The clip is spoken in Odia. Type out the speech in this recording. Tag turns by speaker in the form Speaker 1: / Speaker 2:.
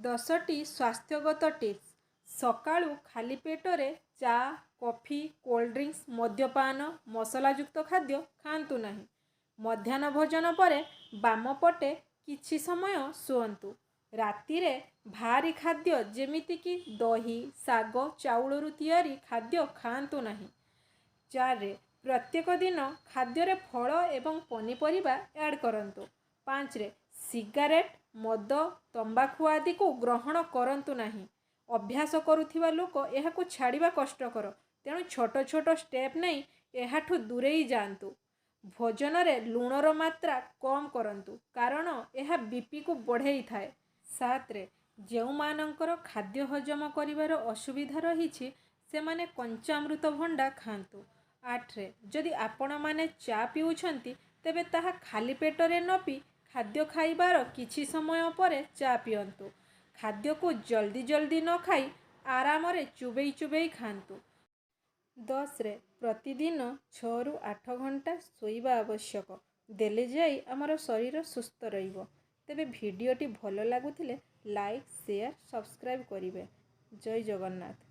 Speaker 1: 10ଟି ସ୍ୱାସ୍ଥ୍ୟଗତ ଟିପ୍ସ। ସକାଳୁ ଖାଲି ପେଟରେ ଚା, କଫି, କୋଲ୍ଡ ଡ୍ରିଙ୍କସ୍, ମଦ୍ୟପାନ, ମସଲାଯୁକ୍ତ ଖାଦ୍ୟ ଖାଆନ୍ତୁ ନାହିଁ। ମଧ୍ୟାହ୍ନ ଭୋଜନ ପରେ ବାମ ପଟେ କିଛି ସମୟ ଶୁଅନ୍ତୁ। ରାତିରେ ଭାରି ଖାଦ୍ୟ, ଯେମିତିକି ଦହି, ଶାଗ, ଚାଉଳରୁ ତିଆରି ଖାଦ୍ୟ ଖାଆନ୍ତୁ ନାହିଁ। 4ରେ ପ୍ରତ୍ୟେକ ଦିନ ଖାଦ୍ୟରେ ଫଳ ଏବଂ ପନିପରିବା ଆଡ଼୍ କରନ୍ତୁ। 5ରେ ସିଗାରେଟ୍, ମଦ, ତମ୍ବାଖୁ ଆଦିକୁ ଗ୍ରହଣ କରନ୍ତୁ ନାହିଁ। ଅଭ୍ୟାସ କରୁଥିବା ଲୋକ ଏହାକୁ ଛାଡ଼ିବା କଷ୍ଟକର, ତେଣୁ ଛୋଟ ଛୋଟ ଷ୍ଟେପ୍ ନେଇ ଏହାଠୁ ଦୂରେଇ ଯାଆନ୍ତୁ। ଭୋଜନରେ ଲୁଣର ମାତ୍ରା କମ୍ କରନ୍ତୁ, କାରଣ ଏହା ବିପିକୁ ବଢ଼େଇଥାଏ। 7ରେ ଯେଉଁମାନଙ୍କର ଖାଦ୍ୟ ହଜମ କରିବାର ଅସୁବିଧା ରହିଛି, ସେମାନେ କଞ୍ଚା ଅମୃତଭଣ୍ଡା ଖାଆନ୍ତୁ। 8ରେ ଯଦି ଆପଣମାନେ ଚା ପିଉଛନ୍ତି, ତେବେ ତାହା ଖାଲି ପେଟରେ ନ ପିଇ ଖାଦ୍ୟ ଖାଇବାର କିଛି ସମୟ ପରେ ଚା ପିଅନ୍ତୁ। ଖାଦ୍ୟକୁ ଜଲ୍ଦି ଜଲ୍ଦି ନ ଖାଇ ଆରାମରେ ଚୋବେଇ ଚୋବେଇ ଖାଆନ୍ତୁ। 10ରେ ପ୍ରତିଦିନ 6ରୁ 8 ଘଣ୍ଟା ଶୋଇବା ଆବଶ୍ୟକ ଦେଲେ ଯାଇ ଆମର ଶରୀର ସୁସ୍ଥ ରହିବ। ତେବେ ଭିଡ଼ିଓଟି ଭଲ ଲାଗୁଥିଲେ ଲାଇକ୍, ସେୟାର, ସବସ୍କ୍ରାଇବ୍ କରିବେ। ଜୟ ଜଗନ୍ନାଥ।